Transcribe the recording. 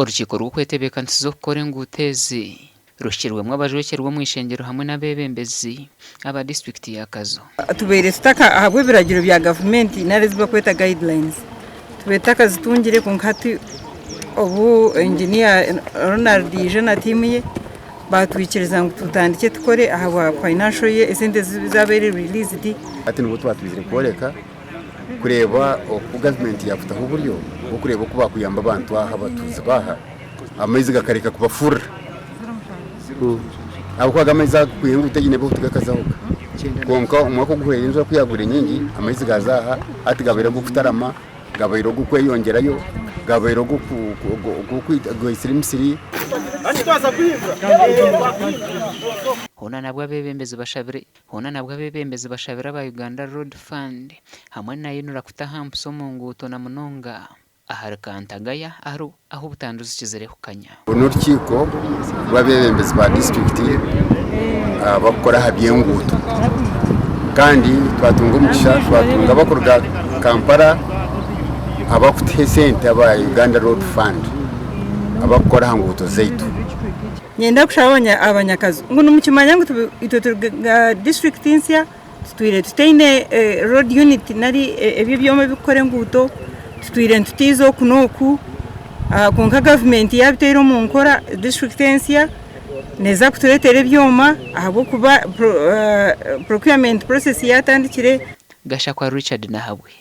Orukiiko rw'okwetebeekanisiza okukora enguuto ezi ruhikirwemu abajwekyerwa omu ishengyero hamwe n'abeebembezi aba disiturikiti ya Kazo. Tubaire tutaka ahabw'ebiragiro bya gavumenti nari ezi barikweta guidelines tubaire tutakazitungire kwonka hati obu engineer Ronald yaija na tiimu ye baatwikiriza ngu tutandikye tukore ahabwa financial year esente ezabaire released. Hati nibwo twatwizire kworeka kureeba oku gavumenti yaakutaho oburyo bw'okureeba oku baakuyamba abantu aha abatuuzi b'aha amaizi gakareka kubafurira ahabw'okuba aga amaizi aga kwiha enguuto egi neeba tigakazahoga kwonka omwaka oguhweire enjura ku yaagwire nyingi amaizi gaaza aha hati gabaire ag'okutarama gabaire og'okweyongyerayo gabaire ogw'okwitsire emisiri. Hoona nabwo abeebembezi bashabire Hoona nabwo abeebembezi bashabire aba Uganda Road Fund hamwe na UNRA kuta aha mpisa omu nguuto na munonga ahari Kantagaya ahu butandu zikizire kukanya. Oru n'orukiiko rw'abeebembezi ba disiturikiti abarikukora aha by'enguuto kandi twatunga omugisha twatunga abarikuruga Kampala abarikutuha esente aba Uganda Road Fund abarikukora aha nguuto zaitu. Niinyenda kushaba abanyakazo ngu nimukimanya ngu itwe turi disiturikiti nsya tutwire tutaine road unit nari ebi ebyoma ebirikukora enguuto, tutwire nitutiiza oku n'oku kwonka gavumenti yaabiteire omu nkora disiturikiti ensya neeza kutureetera ebyoma ahabw'okuba procurement process yaatandikire. Gashakwa Richard Nahabwe.